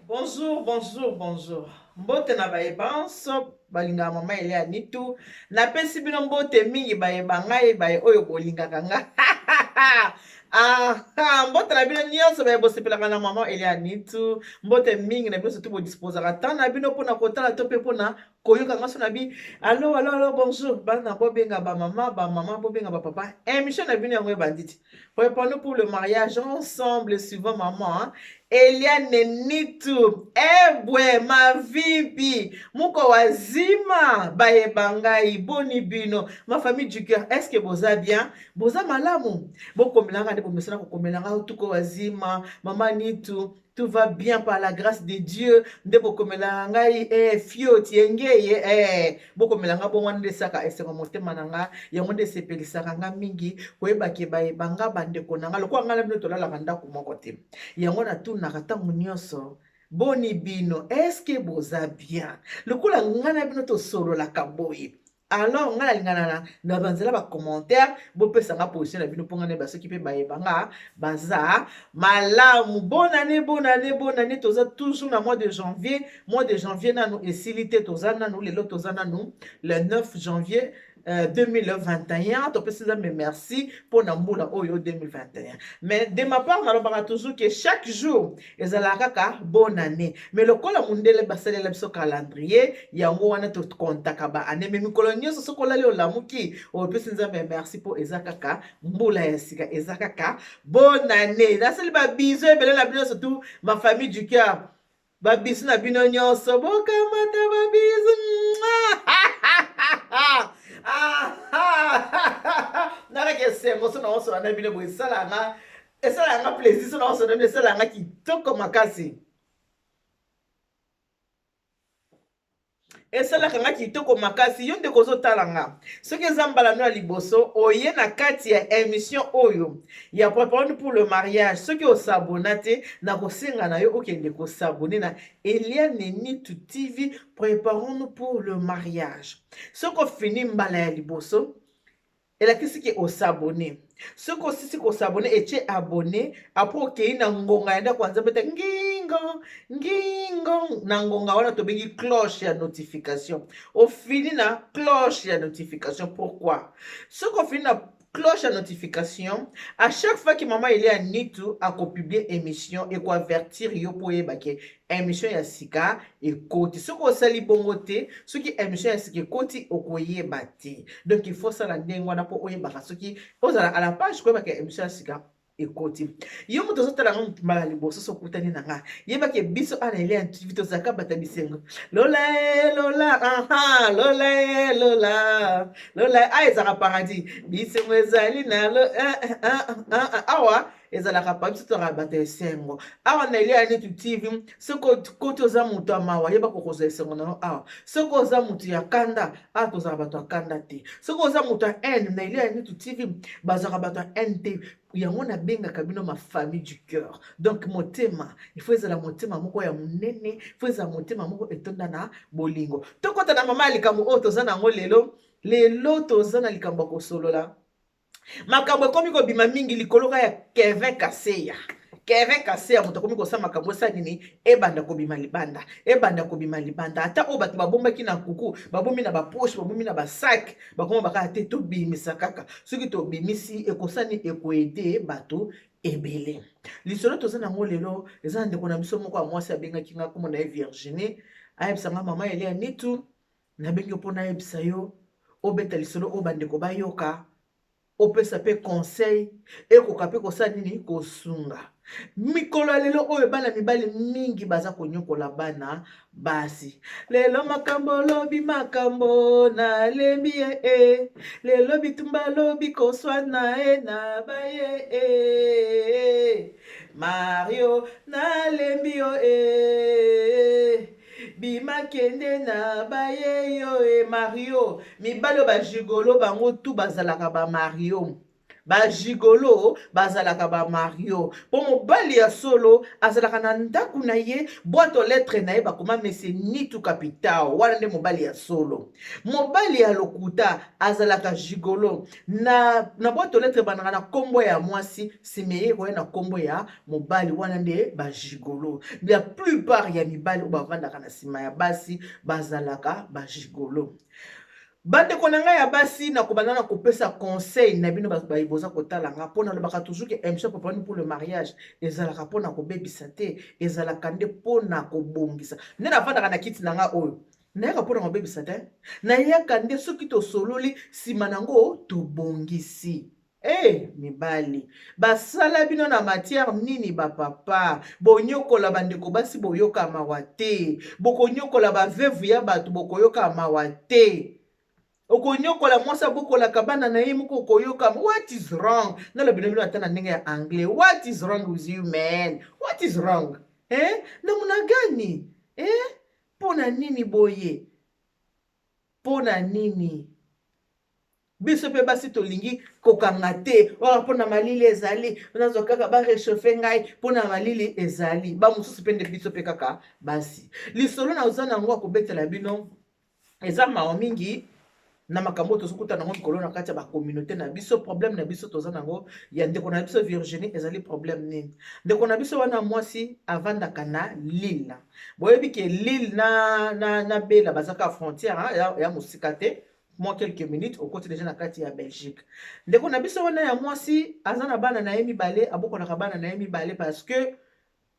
Bonjour, bonjour, bonjour. Mbote na baye banso balingaka mama Elia Nitu. Napesi bino mbote mingi baye ba ngai baye oyo bolingaka nga. Ah, ah, mbote na bino nyonso baye bosepelaka na mama Elia Nitu. Mbote mingi na bino surtout bodisposaka temps na bino mpona kotala to mpe mpona koyoka nga so na bi allo allo allo bonjour bana bobenga ba mama ba mama bobenga ba papa émission na bino yango ebandi ti Préparons pour le mariage ensemble suivant maman hein? Eliane Nitu ebwe mavimpi muko wazima bayeba ngai boni bino ma famille du cœur est-ce que boza bien boza malamu bokomela nga nde bomesana kokomela nga tuko wazima mama Nitu tout va bien par la grâce de Dieu nde bokomela ngai eh, fioti engeye eh, bokomela nga bongo wana nde esaka esengo motema na nga yango nde esepelisaka nga mingi koyeba ke bayeba nga bandeko na nga lokola ngai na bino tolalaka ndako moko te yango natunaka ntango nyonso boni bino eske boza bien lokola ngai na bino tosololaka boye Alors nga nalingana na na banzela ba commentaire bopesa nga position na bino mpo nga nayeba soki mpe bayeba nga baza malamu. Bonne année, bonne année, bonne année. Toza toujours na mois de janvier. Mois de janvier nanu esili te, toza nanu lelo, toza nanu le 9 janvier 2021. Topesi Nzambe merci mpo na mbula oyo 2021. Mais de ma part nalobaka toujours que chaque jour ezalaka kaka bonne année, mais lokola mundele basalela biso calendrier yango wana tokontaka ba année, mais mikolo nyonso soki olali olamuki opesi Nzambe merci mpo eza kaka mbula ya sika, eza kaka bonne année. Nasali ba bisous ebele na bino, surtout ma famille du cœur. Ba bisous na bino nyonso, bokamata ba bisous. Nakaki esengo so na osola na bino boye, esalanga esalanga plaisir so na osola na bino, esalanga kitoko makasi, esalaka nga kitoko makasi. Yo ndeko ozotala nga, soki eza mbala no ya liboso oye na kati ya émission oyo ya Préparons pour le mariage, soki osabona te, nakosenga na yo okende kosabone na Eliane Nitu TV Préparons-nous pour le mariage. Soki ofini mbala ya liboso, elakisi ke osabone. Soki osisi kosabone, etie abone, apres okei na ngonga ya ndako ya Nzambe te, ngingo ngingo, na ngonga wana tobengi cloche ya notification. Ofini na cloche ya notification. Pourquoi? Soki ofini na cloche ya notification, à chaque fois que mama Elia Nitu akopublie émission, ekoavertir yo mpo oyeba ke émission ya sika ekoti. Soki osali bongo te, soki émission ya sika ekoti, okoyeba te. Donc il faut osala ndenge wana mpo oyebaka, soki ozala à la page, koyeba ke émission ya sika ekoti. Yo moto ozotala nga mbala liboso, so okutani na nga, yebake biso ana Elia TV tozalaka bata bisengo. Lola e lola, aha, lola e lola, lola a ezalaka paradis, bisengo ezali na lo eh, eh, eh, awa ezalaka pa biso, tozalaka bato ya esengo awa na Elia Nitu TV. Soki okoti oza moto ya mawa, yeba kokozwa esengo na yo awa. Soki oza moto ya kanda, awa tozalaka bato ya kanda te. Soki oza moto ya haine, na Elia Nitu TV bazalaka bato ya haine te. Yango nabengaka bino ma famille du cœur. Donc motema il faut ezala motema moko ya monene, il faut ezala motema moko etonda na bolingo. Tokɔta na mama ya likambo oyo toza na yango lelo. Lelo toza na likambo ya kosolola. Makambo ekomi kobima mingi likolo ka ya Kevin Kaseya. Kevin Kaseya moto akomi kosala makambo esala nini, ebanda kobima libanda, ebanda kobima libanda. Ata oyo bato babombaki na nkuku, babombi na bapoche, babombi na basak, bakoma bakaka te, tobimisa kaka. Soki tobimisi, ekosani ekoede bato ebele. Lisolo toza nango lelo eza na ndeko na biso moko ya mwasi abengaki nga, kombo na ye Virginie. Ayebisa nga: "Mama Elia Nitu, nabengi yo mpo nayebisa yo obeta lisolo oyo bandeko bayoka, opesa mpe conseil ekoka mpe kosala nini, kosunga mikolo ya lelo oyo bana mibali mingi baza konyokola bana basi lelo. Makambo lobi, makambo nalembi ye e lelo bitumba, lobi koswana e na baye e Mario, nalembi yo e bima kende na baye yo e Mario." Mibali oyo bagigolo, bango tu bazalaka bamario. Ba gigolo bazalaka ba mario po mobali ya solo azalaka na ndaku na ye boite aux lettres na ye bakoma monsieur Nitu Kapitao wana nde mobali ya solo. Mobali ya lokuta azalaka gigolo na, na boite aux lettres ebandaka na kombo ya mwasi sima eye koya na kombo ya mobali wana nde ba gigolo. La plupart ya mibali oyo bavandaka na sima ya basi bazalaka ba gigolo. Bandeko na ngai ya basi, nakobanda na kopesa conseil na bino baye boza kotala nga, mpo nalobaka toujours que émission Préparons-nous pour le mariage ezalaka mpo na kobebisa te, ezalaka nde mpo na kobongisa. Nde nafandaka na kiti na nga oyo, nayaka mpo na kobebisa te, nayaka nde soki tosololi, nsima nango tobongisi. Eh mibali basala bino na matière nini ba papa bonyokola bandeko basi boyoka mawa te bokonyokola ba veuve ya bato bokoyoka mawa te okonyokola mwasi abokolaka bana na ye moko okoyoka what is wrong nalobi na bino ata na ndenge ya anglais what is wrong with you man what is wrong eh namuna gani eh mpo na nini boye mpo na nini Biso pe basi tolingi kokanga te oh, mpo na malili ezali nazwa kaka ba rechauffe ngai mpo na malili ezali ba mosusu pe nde biso pe kaka basi. Lisolo naza na yango ya kobetela bino eza mawa mingi na makambo oyo tozokutana yango mikolo na kati ya ba communauté na biso. Problème na biso toza na yango ya ndeko na biso Virginie ezali problème nini? Ndeko na biso wana mwasi avandaka na Lille. Boyebi ke Lille na Bela baza kaka frontière ya mosika te. Mwa quelques minutes okoti deja na kati ya Belgique. Ndeko na biso wana ya mwasi aza na bana na ye mibale, abokolaka bana na ye mibale parce que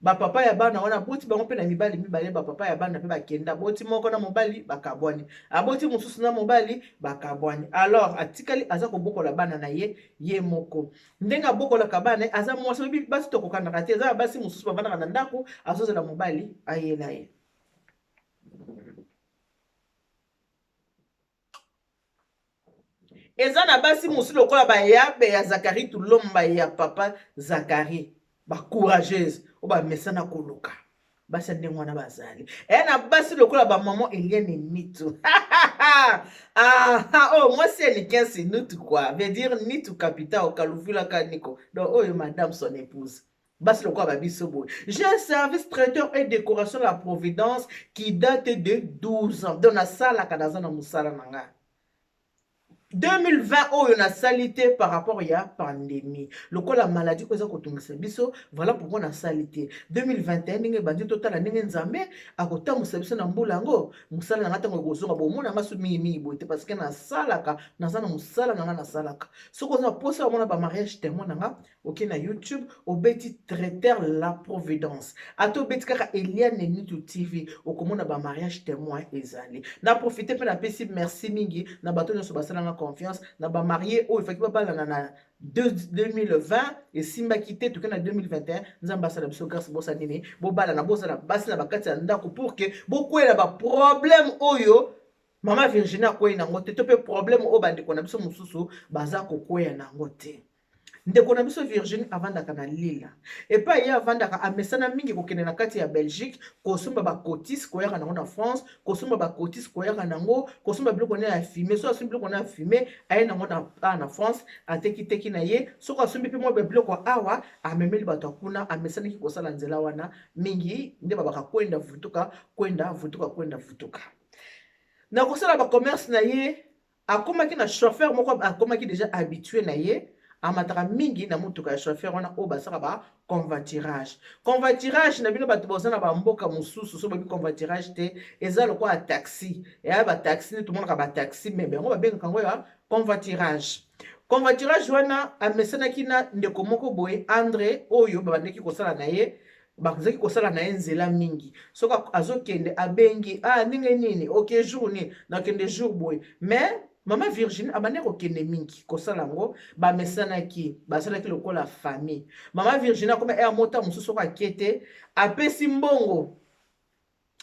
ba papa ya bana wana aboti bango mpe na mibali mibale, ba papa ya bana mpe bakenda, aboti moko na mobali bakabwani, aboti mosusu na mobali bakabwani. Alors atikali aza kobokola bana na ye ye moko. Ndenge abokolaka bana ye, aza mwasi, oyebi basi tokokanaka te, eza na basi mosusu bavandaka na ndako azozela mobali ayela ye. Eza na basi mosusu lokola bayabe ya Zakari Tulomba ya papa Zakari, ba courageuse oyo bamesana koluka basi ya ndenge wana bazali. Eya na basi lokola ba maman Eliane Nitu. Ah, oh, mwasi ya Nikensi Nitu quoi, veut dire Nitu capital kaluvulaka niko. Donc oyo madame son épouse. Basi lokola ba biso boye. J'ai un service traiteur et décoration de la Providence qui date de 12 ans. Donc nasalaka naza na mosala na nga. 2020 oyo nasali te par rapport ya pandémie. Lokola maladie oyo eza kotungisa biso, voilà pourquoi nasali te. 2021 ndenge ebandi totala ndenge Nzambe akotambusa biso na mbula yango, mosala na nga ntango ekozonga bomona nga so mingi mingi boye te parce que nasalaka, naza na mosala na nga nasalaka. Soki oza na posa omona ba mariage témoin na nga, oke na YouTube obeti traiteur la providence, ata obeti kaka Eliane Nitu TV okomona ba mariage témoin ezali. Na profite mpe napesi merci mingi na bato nyonso basalanga confiance na ba marie oyo efaki babalana na 2020 esimbaki te, toke na 2021. Nzambe asala biso grâce, bosa nini bobalana, bozala basi na bakati ya ndako pour que bokwela ba problème oyo mama Virginie akwei nango te, to mpe problème oyo bandeko na biso mosusu baza kokweya nango te. Ndeko na biso Virginie avandaka na Lille. Epai ye avandaka amesana mingi kokende na kati ya Belgique kosomba ba cotis koyaka nango na France, kosomba ba cotis koyaka nango, kosomba biloko na ya fume. Soki asombi biloko na ya fume aye nango na, awa na France ateki teki na ye. Soki asombi pe mwa ba biloko awa amemeli bato ya kuna, amesanaki kosala nzela wana mingi nde babaka kwenda vutuka, kwenda vutuka, kwenda vutuka. Na kosala ba commerce na ye akomaki na chauffeur moko akomaki deja habitué na ye, amataka mingi na motuka ya chauffeur wana oyo basaka ba convoiturage. Convoiturage na bino bato boza na ba mboka mosusu so boyebi convoiturage te, eza lokola taxi. Eya ba taxi nde tomonaka ba taxi, mais bango babengaka yango ya convoiturage. Convoiturage wana amesanaki na ndeko moko boye André oyo babandaki kosala na ye, bazalaki kosala na ye nzela mingi. Soki azokende abengi, ah, ndenge nini, ok jour nini nakende jour boye. Mais mama Virginie abandaki kokende mingi kosala yango, bamesanaki, basalaki lokola famille. Mama Virginie akoma air mota mosusu soki ake te apesi mbongo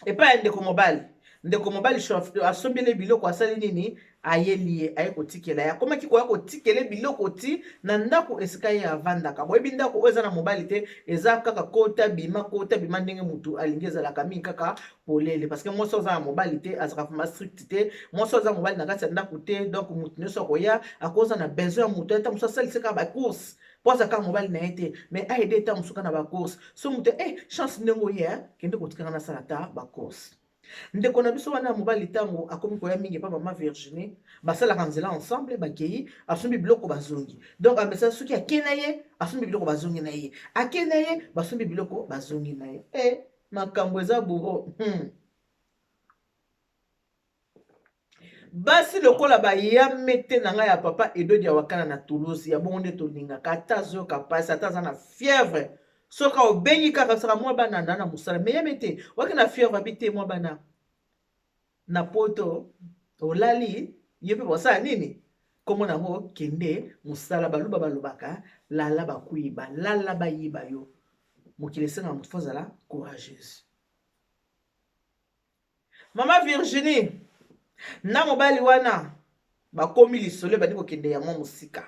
epai ya ndeko mobali. Ndeko mobali asombeli biloko, asali nini, Ayeli ye, aye kotikela ye. Akomaki koya kotikele biloko ti na ndako esika ye avandaka. Boyebi ndako oyo eza na mobali te, eza kaka kota bima, kota bima ndenge mutu alingi, ezalaka mingi kaka polele. Parce que mwasi oyo aza na mobali te, azalaka vraiment strict te. Mwasi oyo aza mobali na kati ya ndako te, donc mutu nyonso akoya, akoza na besoin ya mutu, ata mosusu asalise kaka ba courses. Po aza kaka mobali na ye te, mais aide ata mosusu kaka na ba courses. So mutu, chance ndenge oye, kende kotikaka nasala ata ba courses. Ndeko na biso wana ya mobali ntango akomi koya mingi epa mama Virginie, basalaka nzela ensemble, bakei, asombi biloko bazongi. Donc amesa soki ake na ye, asombi biloko bazongi na ye. Ake na ye, basombi biloko bazongi na ye. Makambo eza bourreau. Basi lokola bayame te na ngai ya papa Edo Diawakana na Toulouse, ya bongo nde tolingaka, ata azoyoka pasi, ata aza na fièvre. Soki obengi kaka saka mwa bana na na mosala, mais yame te, waki na fièvre abi te mwa bana na poto olali ye mpe bosala nini? Kombo nango kende mosala, baluba balobaka lala bakuyiba, lala bayiba yo. Mokili esengaka moto fo azala courageuse. Mama Virginie na mobali wana bakomi lisolo ebandi kokende ya mwa mosika.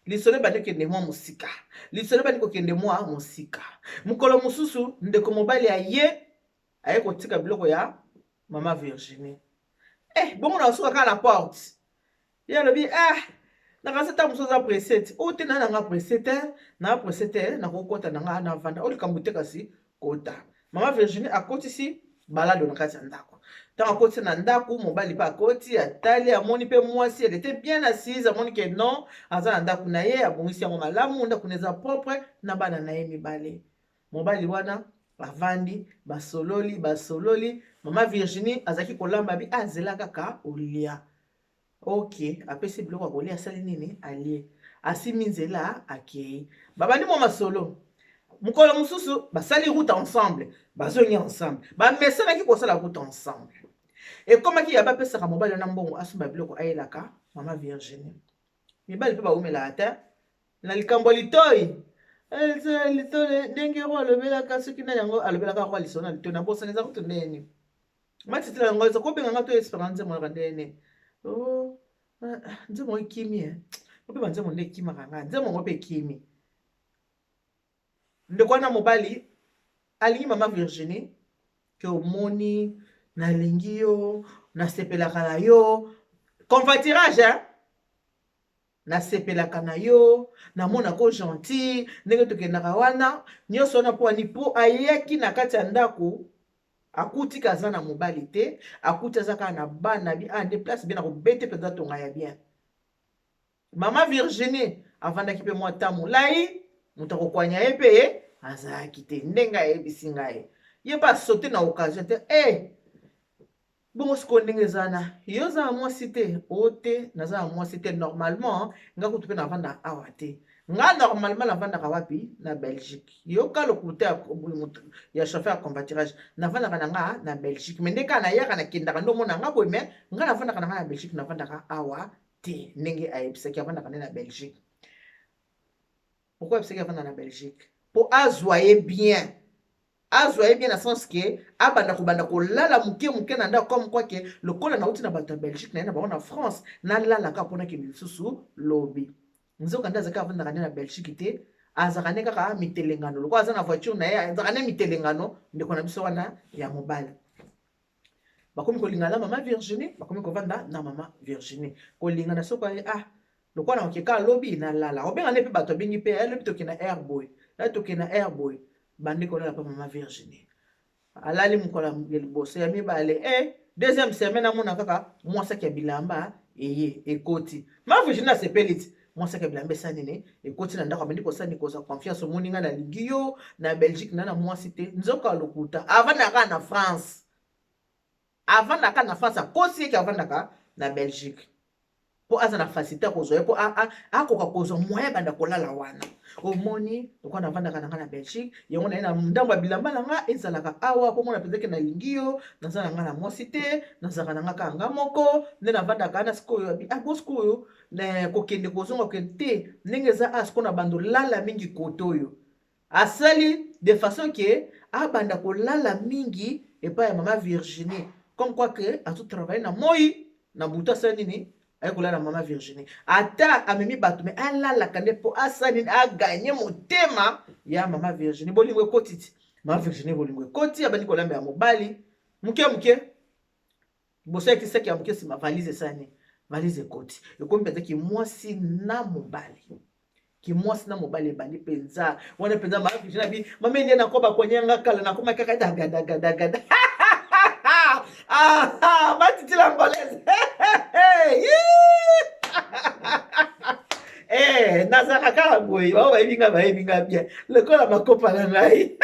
Lisolo ebandi kokende mwa mosika. Lisolo ebandi kokende mwa mosika. Mokolo mosusu ndeko mobali aye, aye kotika biloko ya mama Virginie. Bongo na suka kaka na porte. Ye alobi, nakanisi ata mosusu aza pressé te. Oyo te, na nanga pressé te, na pressé te, nakokota na nga na vanda. Oyo likambo te kasi kota. Mama Virginie akotisi balado na kati ya ndako. Ntango akotisi na ndako, mobali pe akoti, atali, amoni pe mwasi, elle était bien assise, amoni ke non, aza na ndako na ye, abongisi yango malamu, ndako na eza propre, na bana na ye mibale. Mobali wana bavandi, basololi, basololi. Mama Virginie azalaki kolamba bi, azela kaka olia. Ok, apesi biloko ya kolia, asali nini? Alie. Asimi nzela, akei. Babandi mwa masolo. Mokolo mosusu, basali route ensemble, bazongi ensemble. Bamesanaki kosala route ensemble. Ekomaki ya bapesaka mobali wana mbongo asomba biloko ayelaka mama Virginie. Mibali mpe bawumelaka te na likambo ya litoi. Litoi ndenge roi alobelaka, soki nani yango alobelaka roi lisolo na litoi, nabosana eza kutu ndenge nini. Matitela yango eza kobenga nga to espérance nzembo yaka ndenge nini. Oh, nzembo yango ekimi, eh. Mpe ba nzembo nde ekimaka nga, nzembo yango mpe ekimi. Ndeko wana mobali alingi mama Virginie ke omoni nalingi yo, nasepelaka na yo, convoiturage, hein? Nasepelaka na yo, namonako gentil ndenge tokendaka wana nyonso wana mpo ani mpo ayaki na kati ya ndako akuti ka aza na mobali te, akuti aza kaka na bana bi, nde place bien akobete mpenza tonga ya bien. Mama Virginie avandaki mpe mwa temps molai, moto akokwanya ye mpe azalaki te, ndenge ayebisi ngai ye mpe asote na occasion te. Bongo sikoyo ndenge eza na yo oza na mwasi te, o te naza na mwasi te, normalement nga kutu mpe navanda awa te, nga normalement navandaka wapi? Na Belgique. Yoka lokuta ya chauffeur ya convoiturage, navandaka na nga na Belgique, mais nde kaka nayaka nakendaka nde omona nga boye, mais nga navandaka na nga na Belgique, navandaka awa te. Ndenge ayebisaki avandaka nde na Belgique. Pourquoi ayebisaki avanda na Belgique? Po azwa ye bien. Azwa ye bien na sens ke abanda kobanda kolala moke moke na ndako, comme quoi ke lokola nauti na bato ya Belgique na ye na bango na France, nalalaka mpona kende lisusu lobi. Nzoka nde azalaki avandaka nde na Belgique te, azalaka nde kaka mitelengano, lokola aza na voiture na ye, azalaka nde mitelengano. Ndeko na biso wana ya mobali bakomi kolingana na mama Virginie, bakomi kovanda na mama Virginie, kolingana soko aye, lokola na okeka lobi nalala, obenga nde mpe bato abengi mpe lobi tokende na air boy, tokende na air boy, bandi kolala mpe mama Virginie alali mokolo ya liboso ya mibale, deuxième semaine amona kaka mwasaki ya bilamba eye ekoti. Mama Virginie asepeli ti mwasaki ya bilamba esali nini, ekoti na ndako, abandi kosala nini, kozwa confiance. Omoni ngai nalingi yo na Belgique na na mwasi te, nzoka lokuta, avandaka na France, avandaka na France, akosi eke avandaka na Belgique po aza na facilité kozwa ye, po akoka kozwa moyen banda kolala wana. Omoni lokola navandaka na nga na Belgique, yango na ye na ndambo ya bilamba na nga ezalaka awa, po mona mpenza ke nalingi yo, naza na nga na mwasi te, nazalaka na nga kaka nga moko nde navandaka na sikoyo. Abi, bo sikoyo kokende kozonga kokende te ndenge eza, sikoyo na bando lala mingi kote oyo asali de façon ke abanda kolala mingi epai ya mama Virginie, comme quoi ke azo travailler na moi na butu, asali nini. Aye kolala mama Virginie, ata amemi bato, me alalaka nde mpo asala nini? Aganye motema ya mama Virginie. Bolingo ekoti ti mama Virginie, bolingo ekoti, abandi kolamba ya mobali moke moke. Liboso ya kisaki ya moke, nsima valise esani, valise ekoti, ekomi mpenza kimwasi na mobali, kimwasi na mobali ebandi mpenza wana mpenza. Mama Virginie abi mama ende nakoba konyanga kala, nakoma kaka dagadagadagada. Ah, matitila ngolese. Eh, nazalaka kaka boye. Bao bayebi nga, bayebi nga bien lokola makopa na ngai.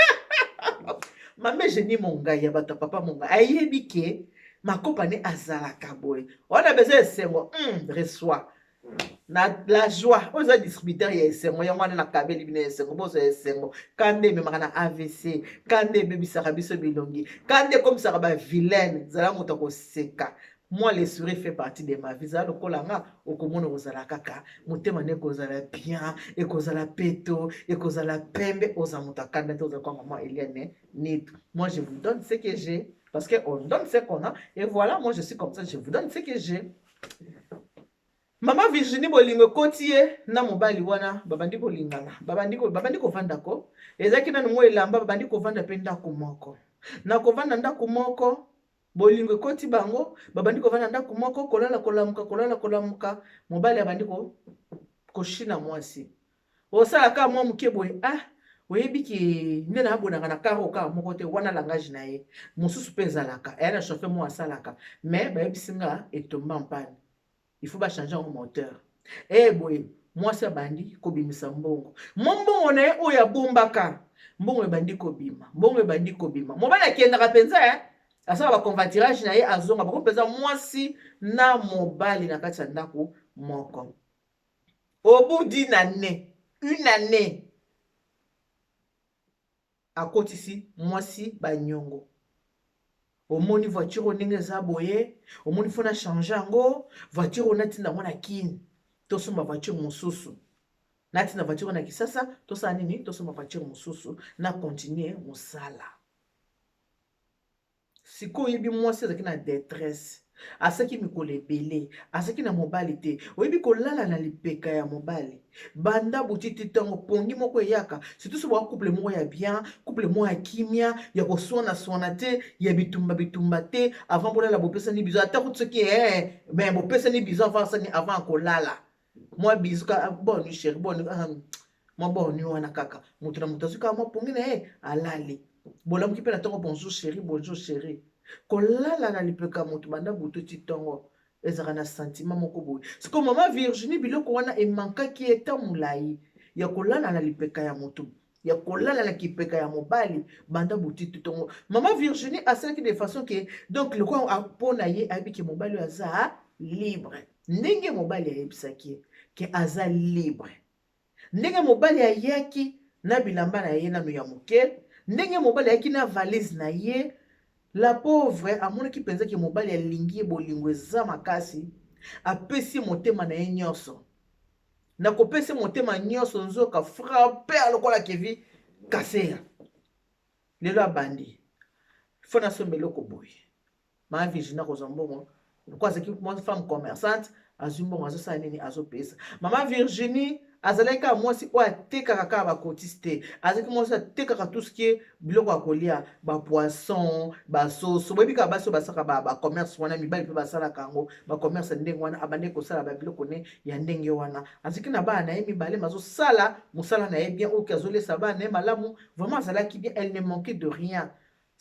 Mama Egenie Mongai ya bato ya papa Mongai ayebi ke makopa ne azalaka boye wana. Bezo esengo, reçoit na la joie. Oyo eza distributeur ya esengo, yango wana nakabeli bino esengo. Bozwa esengo. Kanda ememaka na AVC, kanda ebebisaka biso bilongi, kanda ekomisaka bavilaine. Zala moto akoseka. Moi, le sourire fait partie de ma vie. Zala lokola nga, okomona kozala kaka motema nde ekozala bien, ekozala peto, ekozala pembe. Oza moto akanda te, ozala kwa mama Eliane Nitu. Moi, je vous donne ce que j'ai, parce que on donne ce qu'on a. Et voilà, moi, je suis comme ça, je vous donne ce que j'ai. Mama Virginie, bolingo ekoti ye na mobali wana, babandi kolingana, babandi kovanda ko ezalaki nanu mwa elamba, babandi kovanda mpe ndako moko. Na kovanda ndako moko, bolingo ekoti bango, babandi kovanda ndako moko, kolala, kolamuka, kolala, kolamuka. Mobali abandi koshina mwasi, osala kaka mwa moke boye. Ah, oyebi ke nde nabonaka na karo kaka moko te wana, langage na ye mosusu mpe ezalaka eya na chauffeur moko asalaka, mais bayebisi nga etomba mpani, il faut bachange yango moteur. E boye mwasi abandi kobimisa mbongo, mo mbongo na ye oyo abombaka, mbongo ebandi kobima, mbongo ebandi kobima. Mobali akendaka mpenza, eh? Asala baconvoiturage na ye, azonga, bako mpenza mwasi na mobali na kati ya ndako moko. Au bout d'une année, une année, akotisi mwasi banyongo. Omoni voiture oyo ndenge eza boye, omoni, faut na change yango. Voiture oyo natinda yango na Kini, tosomba voiture mosusu. Natinda voiture oyo na Kisasa, tosala nini? Tosomba voiture mosusu, na continue mosala. Sikoyo oyebi, mwasi azalaki na détresse, asalaki mikolo ebele azalaki na mobali te. Oyebi kolala na lipeka ya mobali banda buti ti ntango, pongi moko eyaka, surtout so bwa couple moko ya bien, couple moko ya kimia, ya koswana-swana te, ya bitumba bitumba te. Avant bolala, bopesani bisous, ata kuti soki mais bopesani bisous avant asani, avant ya kolala, mwa bisous ka bonne nuit chéri, bonne mwa bonne nuit wana kaka. Moto na moto azwi kaka mwa pongi na ye, alali. Bolamuki mpe na ntongo, bonjour chéri, bonjour chéri. Kolala na lipeka moto banda butu ti ntongo ezalaka na sentiment moko boye. Sikoyo mama Virginie, biloko wana emankaki ye ta molai, ya kolala na lipeka ya moto, ya kolala na kipeka ya mobali banda butu ti ntongo. Mama Virginie asalaki de façon ke donc lokola mpo na ye ayebi ke mobali oyo aza libre, ndenge mobali ayebisaki ye ke aza libre, ndenge mobali ayaki na bilamba na ye nano ya moke, ndenge mobali ayaki na valise na ye, la pauvre amonaki mpenza ke mobali alingi ye, bolingo eza makasi, apesi motema na ye nyonso. Na kopesa motema nyonso, nzoka frappe lokola Kevi Kaseya. Lelo abandi, faut nasomba eloko boye. Mama Virginie akozwa mbongo lokola azalaki femme commerçante, azwi mbongo, azosala nini? Azopesa. Mama Virginie azalaki kaka mwasi oyo atekaka kaka bakotisi te, azalaki mwasi atekaka tout ce qui est biloko ya kolia, bapoisson, basoso. Boyebi kaka basi oyo basalaka bacommerce wana, mibali mpe basalaka yango, bacommerce ya ndenge wana. Abandaki kosala babiloko ne ya ndenge wana. Azalaki na bana na ye mibale, azosala mosala na ye bien, oyo azolesa bana na ye malamu. Vraiment azalaki bien, elle ne manquait de rien,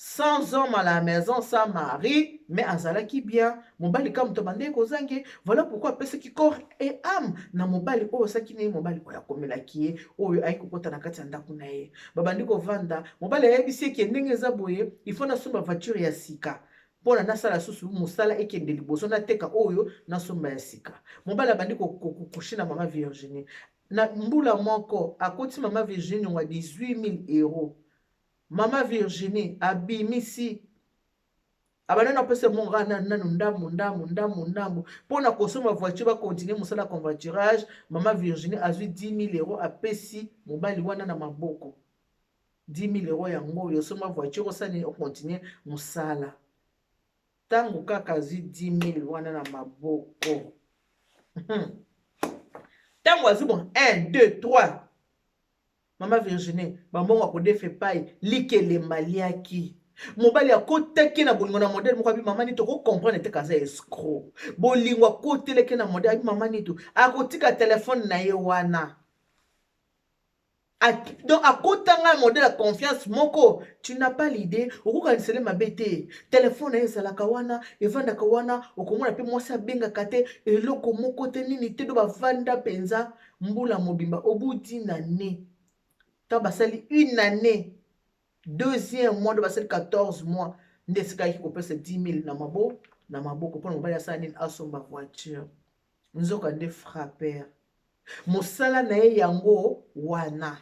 sans homme à la maison, sans mari, mais azalaki bien. Mobali ka moto abandaki kozange. Voilà pourquoi apesaki corps et âme na mobali oyo asalaki na ye, mobali oyo akomelaki ye, oyo ayaki kokɔta na kati ya ndako na ye. Babandi kovanda. Mobali ayebisi eke ndenge eza boye, il faut nasomba voiture ya sika mpona nasala susu mosala ekende liboso, nateka oyo, nasomba ya sika. Mobali abandi kokushe na mama Virginie. Na mbula moko akoti mama Virginie niongo ya 18 000 euro. Mama Virginie abimisi, abanda na kopesa mongo kaka nanu ndambu ndambu ndambu ndambu mpona kosomba voiture, bakontinue mosala convoiturage. Mama Virginie azwi 10 000 euro, apesi mobali wana na maboko: 10 000 euro yango oyo, osomba voiture, osala nini, okontinue mosala. Ntango kaka azwi 10 000 wana na maboko, Ntango azwi bon 1 2 3, mama Virginie, bambongo akodefa epai likelemba aliaki. Mobali akotaki na bolingo na modele moko, abi mama Nito, okocomprendre te kaza escroc. Bolingo akotelaki na modele, abi mama Nito akotika telefone na ye wana. Donc akotanga modèle ya confiance moko, tu n'as pas l'idée. Okokanisele mabe te, telefone na ye ezalaka wana, evandaka wana, okomona mpe mwasi abengaka te, eloko moko te, nini te. Do bavanda mpenza mbula mobimba. Au bout d'une année, ntango basali une année, deuxième mois, do basali 14 mois, nde esikaki kopesa 10 000 na maboko mpona mobali asala nini? Asomba voiture. Nzoka nde frapper, mosala na ye yango wana.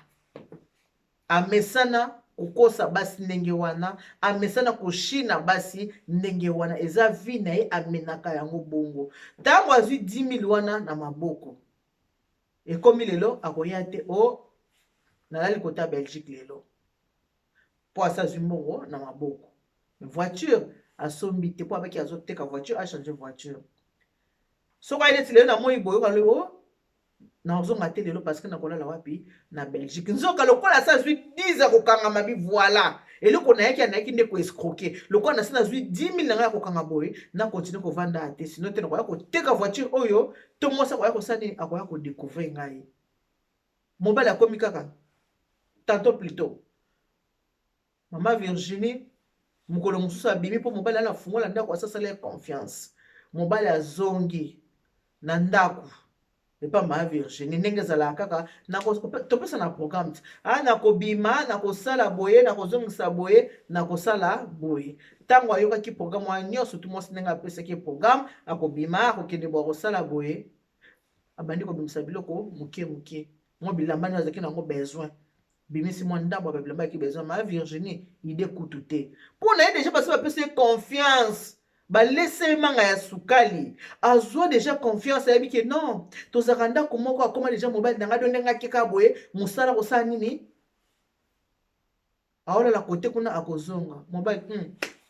Amesana kokosa basi ndenge wana, amesana koshina basi ndenge wana, eza vie na ye, amenaka yango bongo. Ntango azwi 10 000 wana na maboko, ekomi lelo akoya te, o nalali kota Belgique lelo, mpo asa azwi mbongo na maboko. Voiture asombi te, mpo abaki azoteka voiture, achange voiture. Soki aye neti lelo na moi boye, oka o nazonga te lelo parce que nakolala wapi na Belgique? Nzoka lokola asa azwi 10 ya kokangama bi, voilà eloko nayaki, anayaki nde koescroquer. Lokola nasi nazwi 10 000 na ngai ya kokanga boye, na continue kovanda te, sinon te nakoya koteka voiture oyo, to mwasi akoya kosala nini? Akoya kodécouvrir ngai. Mobali akomi kaka tantôt plutôt. Mama Virginie, mokolo mosusu abimi mpo mobali ana fungola ndako, asasala ye confiance. Mobali azongi na ndako epa mama Virginie, ndenge ezalaka kaka, topesa na programme ti a nakobima, nakosala boye, nakozongisa boye, nakosala boye. Ntango ayokaki programme wana nyonso tu, mwasi ndenge apesaki programme, akobima, akokende boye, akosala boye, abandi kobimisa biloko moke moke, mwa bilamba nio azalaki nango besoin, bimisi mwa ndambo ya babilamba yaki besoin. Ma Virginie, idée kutu te, mpo na ye déjà basi bapesi ye confiance, balese ye manga ya sukali, azwa déjà confiance, ayebi ke non, tozalaka ndako moko, akóma déjà mobali na ngai. Do ndenge akeka boye mosala, kosala nini, aolala kote kuna, akozonga mobali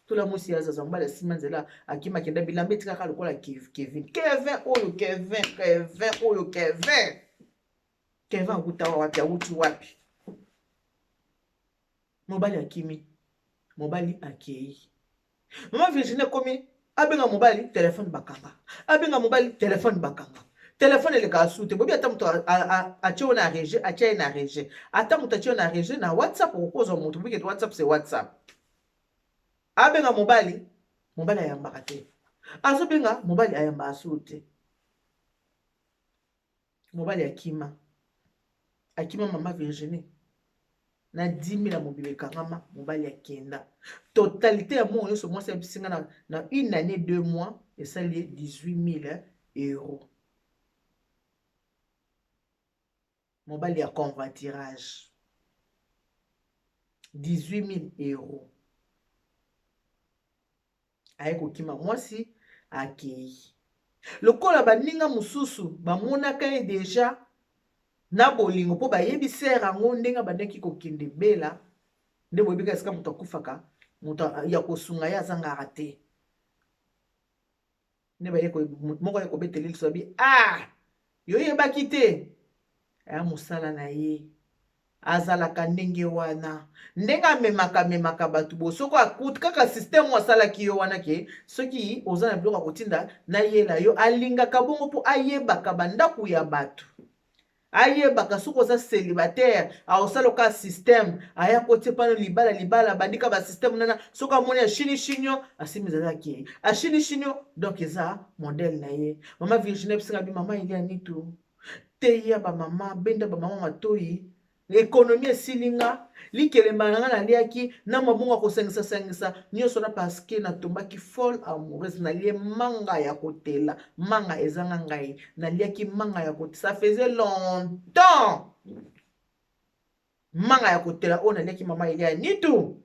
tola mwasi ya zaza. Mobali asima nzela, akima, akenda, bilamba etikaka lokola Kevin. Kevin oyo, Kevin, Kevin oyo, Kevin, Kevin akuta wapi? Awuti wapi? Mobali akimi, mobali akei. Mama Virginie ekomi abenga mobali, telefone bakanga, abenga mobali, telefone bakanga, telefone elekaka su te. Bobi ata moto atie yo na rejet, atia ye na rejet, ata moto atie yo na rejet na WhatsApp, okokozwa moto bokete. WhatsApp, c'est WhatsApp. Abenga mobali, mobali ayambaka te, azobenga mobali, ayambaka su te. Mobali akima, akima mama Virginie na 10 000 ya mobili ekangama. Mobali akenda, totalité ya mbongo nyonso mwasi ayebisinga na une année 2 mois esali ye 18 000 euros. Mobali ya convoiturage, 18 000 euros, aye kokima. Mwasi akei lokola baninga mosusu bamonaka ye déjà na bolingo, mpo bayebi sere yango ndenge abandaki kokende bela. Nde boyebika esika moto akufaka, moto ya kosunga ye azangaka te. Nde baye moko aye kobetela liso, abi: "Ah, yo oyebaki te, aya mosala na ye, azalaka ndenge wana, ndenge amemaka amemaka bato bo soki akuti kaka système oyo asalaki yo wana ke soki oza na biloko ya kotinda nayela yo, alingaka bongo mpo ayebaka bandako ya bato, ayebaka soki oza célibataire, aosala oka système, aya kotia pano libala libala, bandika basystème nana. Soki amoni ashini shinio, asimi ezalaki ashini shinio, donc eza modèle na ye." Mama Virginie bisinga bi: "Mama Elia Nitu, teya bamama, benda bamama matoi. Économie esili nga, likelemba na nga naliaki na mabongo ya kosangisa-sangisa nyonso na parce que natombaki folle amoureuse, nalie manga ya kotela, manga ezanga ngai, naliaki manga ya kotela, ça faisait longtemps, manga ya kotela oyo naliaki, mama Elia Nitu,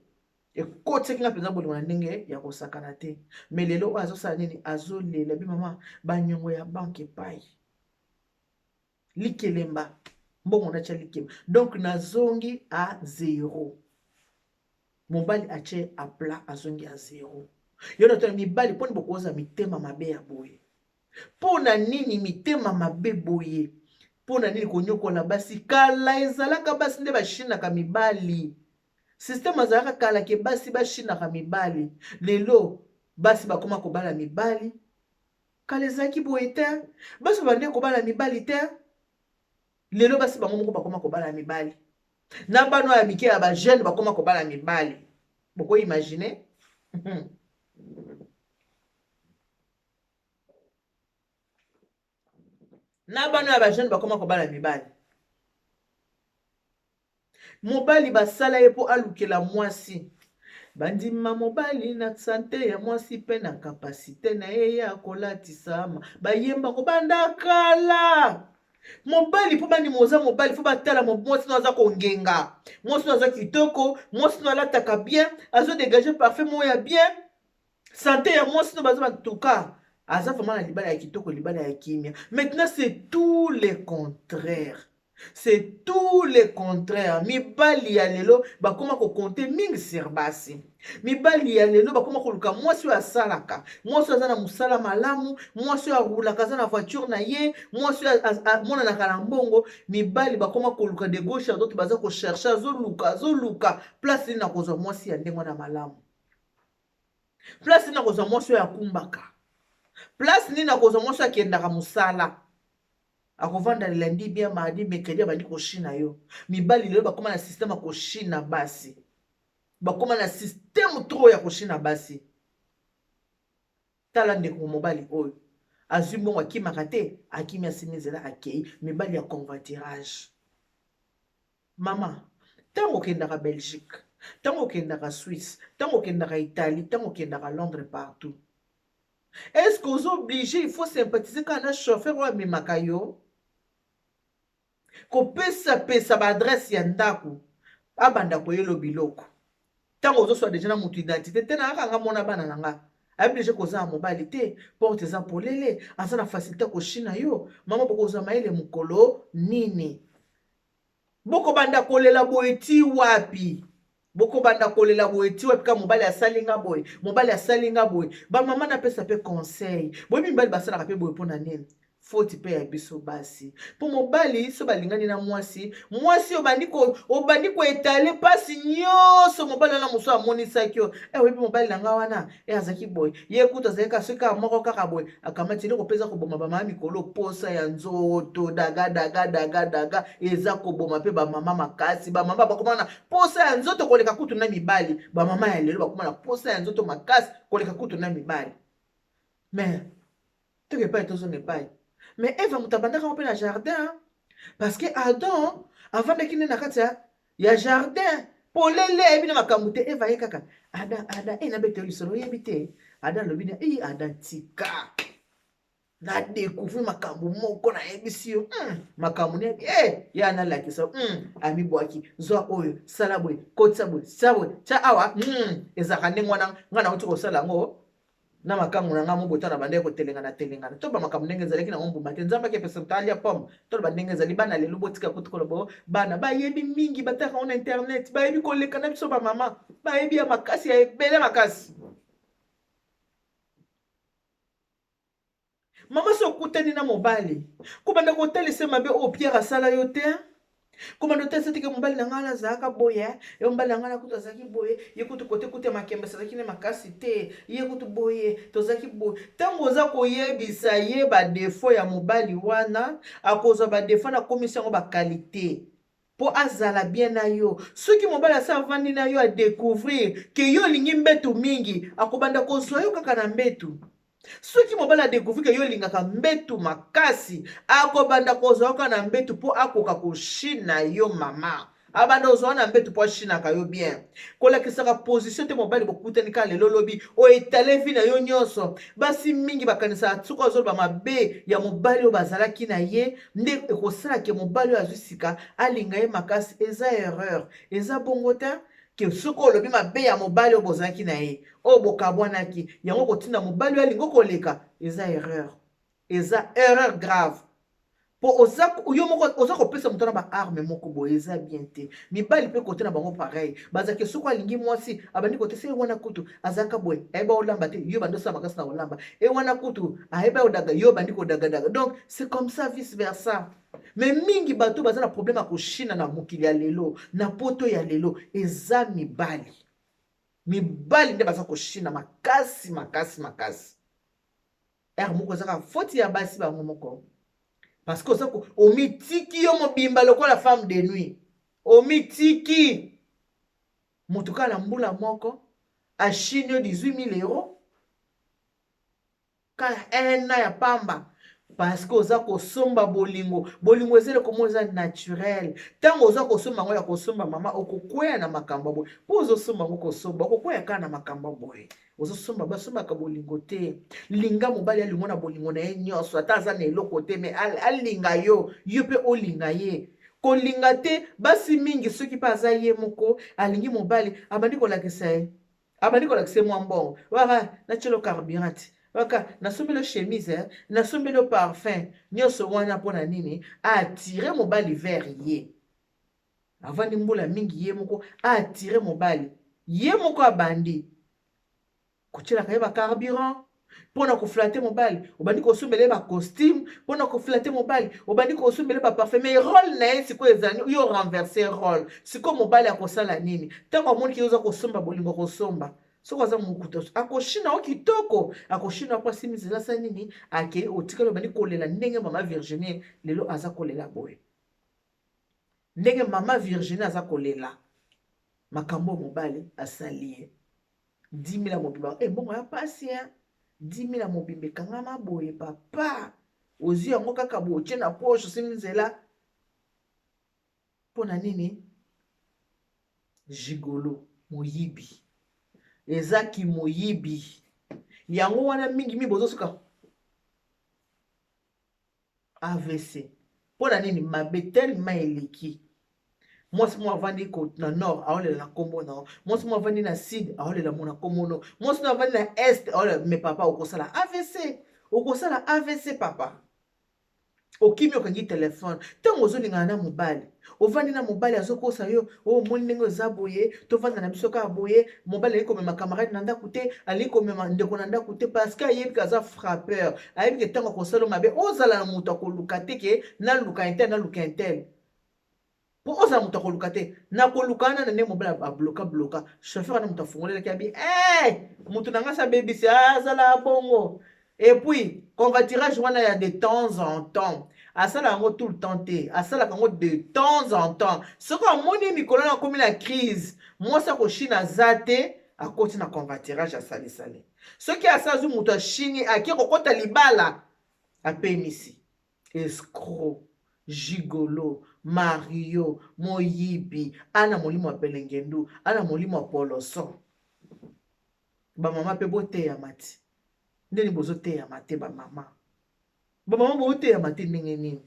ekotisaki nga mpenza bolingo na ndenge ya kosakana te." Mais lelo oyo azosala nini? Azolela bi: "Mama, banyongo ya banque epai likelemba, mbongo natya likemba, donc nazongi à zéro." Mobali atie à plat, azongi à zéro. Yo na tona mibali, mponi bokoza mitema mabe ya boye? Mpo na nini mitema mabe boye? Mpo na nini konyokola basi? Kala ezalaka basi nde bashinaka mibali. Système azalaka kala ke basi bashinaka mibali. Lelo basi bakoma kobala mibali. Kala ezalaki boye te. Basi babandaki kobala mibali te. Lelo basi bango moko bakoma kobala mibali. Na bana ya mike ya ba jeune bakoma kobala mibali. Boko imaginer? Na bana ya ba jeune bakoma kobala mibali. Mobali basala ye mpo alukela mwasi. Bandima mobali na sante ya mwasi mpe na kapasite na ye ya kolatisama. Bayemba kobanda kala. Mobali mpo bandima oza mobali fo batala mwasi no aza kongenga. Mwasi no aza kitoko, mwasi no alataka bien, azo degager parfum moko ya bien. Sante ya mwasi no baza bantuka. Aza vraiment na libala ya kitoko, libala ya kimia. Maintenant c'est tout le contraire. C'est tout le contraire. Mibali ya lelo bakoma ko compter mingi sur basi. Mibali ya lelo bakoma koluka mwasi oyo asalaka, mwasi oyo aza na mosala malamu, mwasi oyo arulaka aza na voiture na ye, mwasi oyo amonanaka na mbongo. Mibali bakoma koluka de gauche à droite, baza ko chercher, azoluka, azoluka place nini nakozwa mwasi ya ndenge wana malamu. Place nini nakozwa mwasi oyo akumbaka. Place nini nakozwa mwasi oyo akendaka mosala. Akovanda lundi bien mardi mercredi abandi koshina yo. Mibali lelo bakoma na système ya koshina basi. Bakoma na système trop ya koshina basi. Tala ndeko mobali oyo azwi mbongo akimaka te, akimi asimi nzela akei. Mibali ya convoiturage. Mama, ntango okendaka Belgique, ntango okendaka Suisse, ntango okendaka Italie, ntango okendaka Londres partout, est-ce que oza obligé il faut sympathiser kaka na chauffeur oyo amemaka yo? Kopesa-pesa ba adresse ya ndako, abanda koyelo biloko. Ntango ozoswa deja na moto identité te, na kaka nga mona bana na nga. Ayebi deja koza ya mobali te, porte eza polele, aza na facilité koshina yo. Mama, bokozwa mayele mokolo nini? Bokobanda kolela boye ti wapi? Bokobanda kolela boye ti wapi? Ka mobali asali nga boye, mobali asali nga boye. Ba mama napesa pe conseil. Boyebi mibali basalaka pe boye pona nini? Faute pe ya biso basi. Po mobali so balingani na mwasi, mwasi obandi ko obandi ko etaler pasi nyonso mobali wana mosusu amonisaki yo. Oyebi mobali na nga wana, azalaki boye. Ye kutu azalaki kaka soki kaka moko kaka boye, akamati eloko pe eza koboma ba mama mikolo, posa ya nzoto, daga daga daga daga, eza koboma pe ba mama makasi. Ba mama bakoma na posa ya nzoto koleka kutu na mibali. Ba mama ya lelo bakoma na posa ya nzoto makasi koleka kutu na mibali. Mais toke epai tozonga epai. Mais Eva moto abandaka ngo pe na jardin, parce que Adam avandaki nde na kati ya jardin polele, ayebi na makambo te. Eva ye kaka Adam, Adam, nabeta yo lisolo oyebi te. Adam alobi na, Adam tika na découvrir makambo moko nayebisi yo, makambo ne, ya nalakisa, amibwaki, zwa oyo, sala boye, kotisa boye, sala boye, tia awa, ezalaka ndenge wana, nga nauti kosala yango na makangu na nga mobota na bandaki kotelengana telengana. To ba makambo ndenge ezalaki nango mbuma te. Nzambe akepesa moto alia pomme. To ba ndenge ezali bana lelo botika kutu koloba o, bana bayebi mingi, bataka ngo na internet, bayebi koleka na biso ba mama, bayebi ya makasi ya ebele makasi. Mama so okutani na mobali, kobanda kotalisa mabe oyo Pierre asala yo te. Kobanda kotalisa te ke mobali na ngai azalaka boye, ye mobali na ngai kutu azalaki boye, ye kutu kote kutu ya makembe azalaki ne makasi te, ye kutu boye, tozalaki boye. Tango oza koyebisa ye ba défaut ya mobali wana, akozwa ba défaut na komisi yango ba qualité po azala bien na yo. Soki mobali asa avandi na yo a découvrir ke yo olingi mbetu mingi, akobanda kozwa yo kaka na mbetu. Soki mobali a découvrir ke yo olingaka mbetu makasi, akobanda kozwa yo kaka na mbetu po akoka koshina yo mama. Abanda kozwa na mbetu po ashinaka yo bien. Kolakisaka position te mobali bokutani kaka lelo lobi, oetale vie na yo nyonso. Basi mingi bakanisaka soki azoloba mabe ya mobali oyo bazalaki na ye, nde ekosala ke mobali oyo azwi sika alinga ye makasi. Eza erreur, eza bongo te. Ke soki olobi mabe ya mobali oyo bozalaki na ye, oyo bokabwanaki, yango kotinda mobali oyo alingi koleka, eza erreur. Eza erreur grave. Po oza yo moko oza kopesa moto na ba arme moko boye, eza bien te. Mibali mpe kote na bango pareil, bazalaki soki alingi mwasi abandi kote se wana kutu azalaka boye, ayeba olamba te, yo bandi osala makasi na kolamba, e wana kutu ayeba odaga, yo bandi kodagadaga. Donc c'est comme ça, vice versa. Mais mingi bato baza na problème ya koshina na mokili ya lelo, na poto ya lelo, eza mibali. Mibali nde baza koshina makasi makasi makasi. Heure moko ezaka faute ya basi bango moko, parce que oza omitiki yo mobimba lokola femme de nuit, omitiki moto kaka na mbula moko ashini yo 18 000 euros kaka un an ya pamba, parce que oza kosomba bolingo. Bolingo eza eloko moko eza naturel. Ntango oza kosomba yango ya kosomba, mama, okokweya na makambo ya boye. Mpo ozosomba yango kosomba, okokweya kaka na makambo ya boye. Ozosomba, basombaka bolingo te. Linga mobali, alingo na bolingo na ye nyonso, ata aza na eloko te, mais alinga yo, yo mpe olinga ye. Kolinga te, basi mingi soki mpe aza ye moko alingi mobali, abandi kolakisa ye, abandi kolakisa ye mwa mbongo waka, natielo carburant waka, nasombeli yo chemise, nasombeli yo parfum. Nyonso wana mpo na nini? Aatire mobali vers ye. Avandi mbula mingi ye moko, aatire mobali ye moko, abandi kotielaka ye bacarburant mpona koflatter mobali, obandi kosombela ye bacostume mpona koflatter mobali, obandi kosombela ye baparfum. Mais rôle na ye sikoyo ezali yo renverse rôle. Sikoyo mobali akosala nini ntango amoniki oza kosomba bolingo? Kosomba, soki aza mokuta, akoshina o kitoko, akoshina po asimi nzela, asala nini? Akei, otikali obandi kolela ndenge mama Virginie lelo aza kolela boye, ndenge mama Virginie aza kolela makambo mobali asali ye. 10 000 mobimba, e mbongo ya pasi, 10 000 mobimba ekangama boye, papa, ozwi yango kaka boye, otie na poche, osimi nzela. Mpo na nini? Gigolo, moyibi, ezaki moyibi. Yango wana mingi bozosuka AVC. Mpo na nini? Mabe tellement eleki. Mwasi mo avandi na nord, aolela na nkombo na yo. Mwasi mo avandi na sud, aolela mo na nkombo no. Mwasi mo avandi na est, aolela. Mais papa, okosala AVC, okosala AVC, papa. Okimi, okangi telefone. Ntango ozolingana na mobali, ovandi na mobali, azokosa yo: o omoni ndenge oza boye, tovanda na biso kaka boye. Mobali alingi komema camarade na ndako te, alingi komema ndeko na ndako te, parce que ayebi ke aza frappeur, ayebi ke ntango akosala mabe, ozala na moto akoluka te, ke naluka un tel, naluka un tel, mpo ozala moto akoluka te. Nakoluka wana na ndenge mobali abloka bloka chauffeur wana, moto afungolelaki, abi hey, moto na ngai abebisi, azala bongo. Et puis convoiturage wana ya de temps en temps, asala yango tout le temps te, asalaka yango de temps en temps. Soki amoni mikolo na akomi na crise, mwasi akoshina aza te, akoti na convoiturage, asalisali. Soki asazwi moto ashini, ake kokɔta libala, apemisi. Escroc, gigolo, Mario, moyibi, ana molimo ya pelengendu, ana molimo ya poloso. Bamama mpe boteyama ti ndeni bozoteyama te. Bamama, bamama, boteyama te. Ndenge nini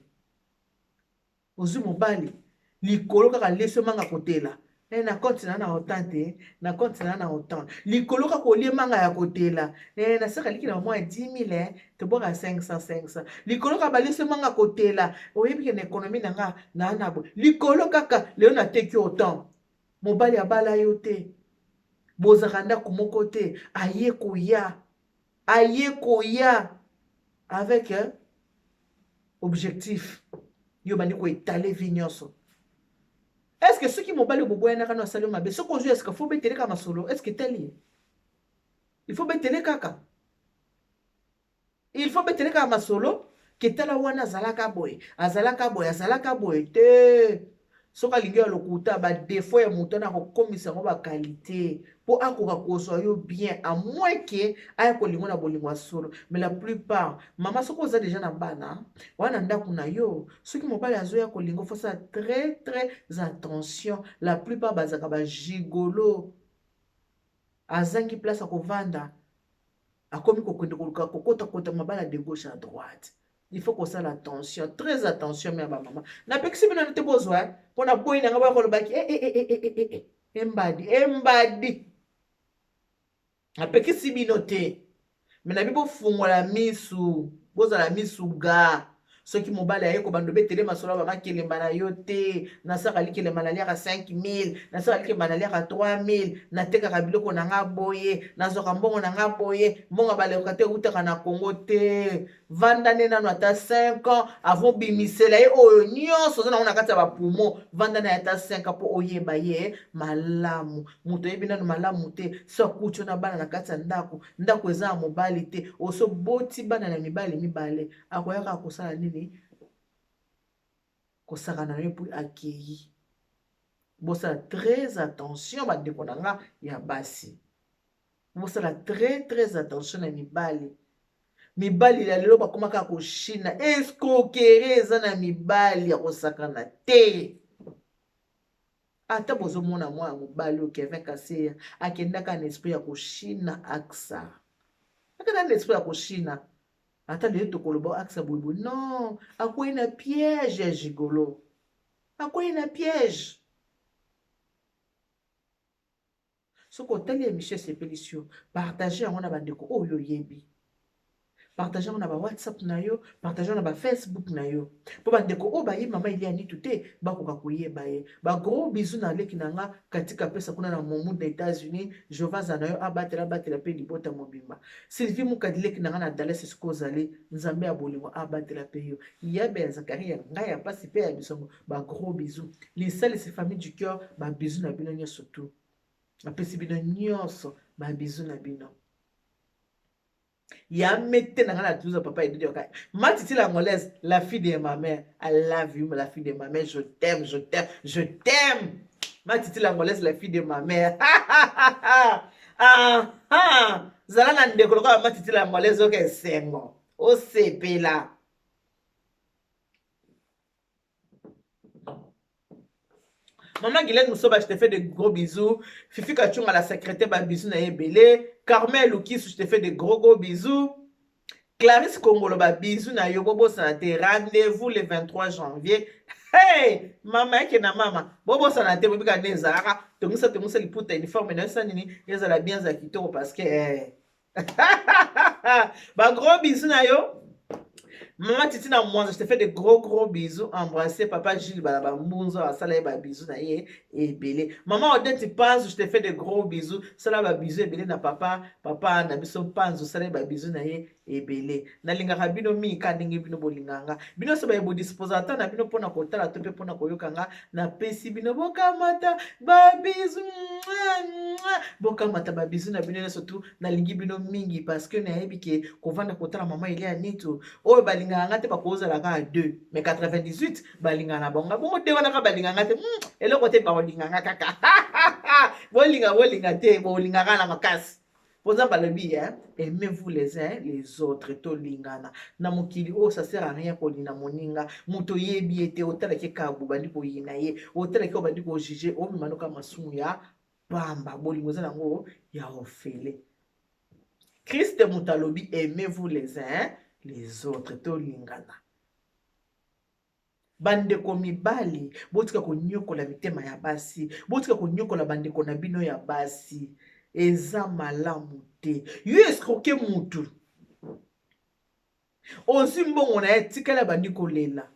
ozwi mobali likolo kaka leso manga kotela na compte na autant te, na compte na autant, likolo kaka olie manga ya kotela, nasaka liki na mwa 10 000, tobwaka 500 500, likolo kaka baleso manga kotela, oyebi ke na économie na nga na boye, likolo kaka lelo nateki autant. Mobali abala yo te, bozalaka ndako moko te, aye koya, aye koya avec objectif yo bandi koétaler vie nyonso. Est ce que soki mobali oboboyanaka no asali yo mabe, soki ozwi, est-ce faut betele kaka masolo? Est ce que etali, il faut betele kaka, il faut betele kaka masolo ke tala wana azalaka boye, azalaka boye, azalaka boye te? Soki alingi ya lokuta, badéfauts ya moto wana akokomisa yango baqualité mpo akoka kozwa yo bien, à moins ke aya kolingo na bolingo ya solo. Mais la plupart, mama, soki oza déjà na bana wana ndako na yo, soki mobali azoya kolingo, faut sala très très attention. La plupart bazalaka bagigolo. Azangi place ya kovanda, akomi kokende koluka kokotakota mabala de gauche à droite. Il faut kosala attention, très attention. Mais ya bamama, napekisi bino te bozwa, mpona boyi nanga boya kolobaki embadi embadi. Napekisi bino te, mais nabi bofungola misu, bozala misu ga. Soki mobali aye kobanda obetele masolo ya bamakelemba na yo te, nasalaka likelemba naliaka 5000, nasalaka likelemba naliaka 3000, natekaka biloko na nga boye, nazwaka mbongo na nga boye, mbongo ya baloka te eutaka na Congo te. Vanda nde nanu ata 5 ans avant obimisela ye oyo nyonso oza nango na kati ya bapumo. Vanda na ye ata 5 ans mpo oyeba ye malamu. Moto oyebi nanu malamu te, so akuti yo na bana na kati ya ndako, ndako eza ya mobali te, oso boti bana na mibali mibale, akoya kaka kosala nini? Kosakana na yo epui akeyi. Bosala très attention bandeko na nga ya basi, bosala très très attention na mibali. Mibali ya lelo bakoma kaka koshina, escroquerie eza na mibali ya kosakana te. Ata bozomona mwana mobali oyo Kevin Kaseya akendaka na esprit ya koshina Aksa, akenda na esprit ya koshina. Ata lelo tokoloba Aksa boye boye, non, akwei na piège ya gigolo, akwei na piège. Soki otali émission esepelisi yo, partage yango na bandeko oyo oyebi, partage yango na ba WhatsApp na yo, partage yango na ba Facebook na yo, mpo bandeko oyo bayebi mama Elia Nitu te bakoka koyeba ye. Ba gros bisous na leki na nga Katika Pesa kuna na Momoud na États-Unis. Jehova aza na yo, abatela abatela mpe libota mobimba. Sylvie Mukadi leki na nga na Dallas esika ozali, Nzambe ya bolingo abatela mpe yo. Yabe ya Zakaria ngai ya pasi mpe ya bisongo, ba gros bisous. Lisalisi famille du cœur, ba bisous na bino nyonso tout. Napesi bino nyonso ba bisous na bino. Ya mete na nga na Toulouse papa Edidi Oka. Ma titi la angolaise, la fille de ma mère. I love you, la fille de ma mère. Je t'aime, je t'aime, je t'aime. Ma titi la angolaise, la fille de ma mère. Ah, ah. Zala na ndeko lokola ma titi la angolaise oke esengo. Osepela. Maman Guylaine Moussoba, je te fais de gros bisous. Fifi Kachunga, la secrétaire, ba bisous na ebele. Carmel Lukisu, je te fais de gros gros bisous. Clarisse Kongolo, ba bisous na yo. Bobo Sanate, rendez-vous le 23 janvier. Hey, mama yake na mama. Bobo Sanate, bobika nezara. Tongisa tongisa liputa uniforme na yo nini, ezala bien za kitoko parce que eh. Ba gros bisous na yo. Maman Titi na Mwanza, je te fais de gros gros bisous. Embrasser papa Gilles Balaba Mbunzo, asala ye ba bisous na ye ebele. Maman Odette Panzu, je te fais de gros bisous. Sala ba bisous ebele na papa, papa na biso Panzu, sala ye ba bisous na ye ebele. Nalingaka bino mingi ka ndenge bino bolinganga. Bino so ba bo disposer ata na bino pona kotala to pe pona koyoka nga, napesi bino bokamata ba bisous. Bokamata ba bisous na bino nyonso tout. Nalingi bino mingi parce que nayebi ke kovanda kotala mama Elia Nitu oyo balingaka nga te bakozala kaka 2 mais 98 balingaka na bango bongo te wana kaka balingaka nga te, eloko te bakolinga nga kaka. Bolinga bolinga te, bolingaka na makasi. Po Nzambe alobi, hein, aimez-vous les uns les autres, tolingana. Na mokili oyo ça sert à rien kolina moninga, moto oyebi ye te, otalaki kaka bobandi koyina ye, otalaki obandi kojuge, omema noka masumu ya pamba. Bolingo eza nango ya ofele. Christ moto alobi aimez-vous les uns les autres, tolingana. Bandeko mibali, botika konyokola mitema ya basi, botika konyokola bandeko na bino ya basi, eza malamu te. Yo escroquer mutu, ozwi mbongo na ye, tikali abandi kolela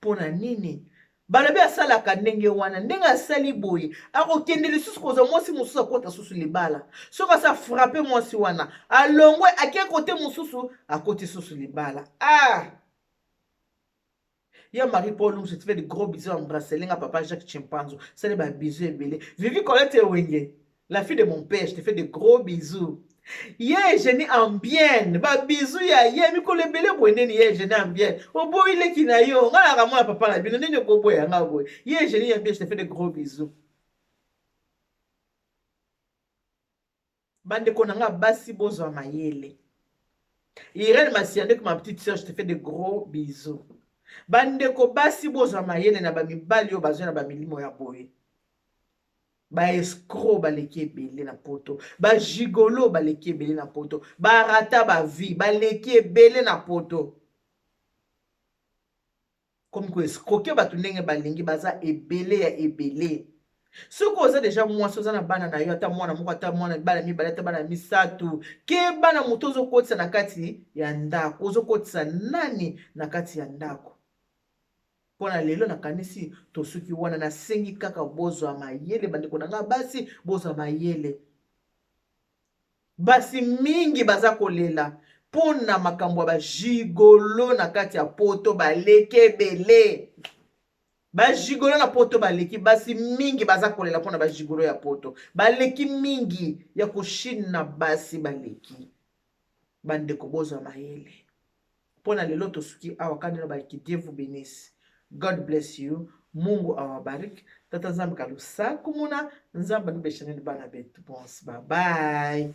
mpona nini? Balobi asalaka ndenge wana, ndenge asali boye akokende lisusu kozwa mwasi mosusu, akota susu libala. Soki asa frappe mwasi wana, alongwe ake kote mosusu, akoti susu libala. Ah! Ya Marie-Paul, je te fais de gros bisous, embrassez nga papa Jacques Chimpanzo. Sale ba bisous ebele. Vivi Colette Wenge, la fille de mon père, je te fais de gros bisous. Ye Eugénie Ambienne, ba bisous ya ye mikolo ebele boye nini ye Eugénie Ambienne. Oboyi leki na yo, nga na mwana papa na bino nini okoboya nga boye. Ye Eugénie Ambienne, je te fais de gros bisous. Bandeko na nga basi bozwa mayele. Irène Masiandek, ma petite sœur, je te fais de gros bisous. Bandeko basi bozwa mayele na ba mibali oyo bazwa na ba milimo ya boye. Ba escroc baleki ebele na poto, ba gigolo baleki ebele na poto, ba rata ba vie baleki ebele na poto. Komi ko escroquer bato ndenge balingi, baza ebele ya ebele. Soki oza deja mwasi, oza na bana na yo, ata mwana moko, ata mwana bana mibale, ata bana misato, keba na moto ozokotisa na kati ya ndako. Ozokotisa nani na kati ya ndako? Mpo na lelo nakanisi tosuki wana. Nasengi kaka bozwa mayele, bandeko na ngai basi, bozwa mayele. Basi mingi baza kolela mpo na makambo ya bagigolo na kati ya poto. Baleki ebele bagigolo na poto, baleki. Basi mingi baza kolela mpona bagigolo ya poto, baleki mingi ya koshina. Basi baleki. Bandeko, bozwa mayele. Mpo na lelo tosuki awa. Kandino baliki, Dieu vous bénisse, God bless you, Mungu awabariki, Tata Nzambe kalusaku muna Nzambe anubeshaneni bana betu bonse. Bye bye.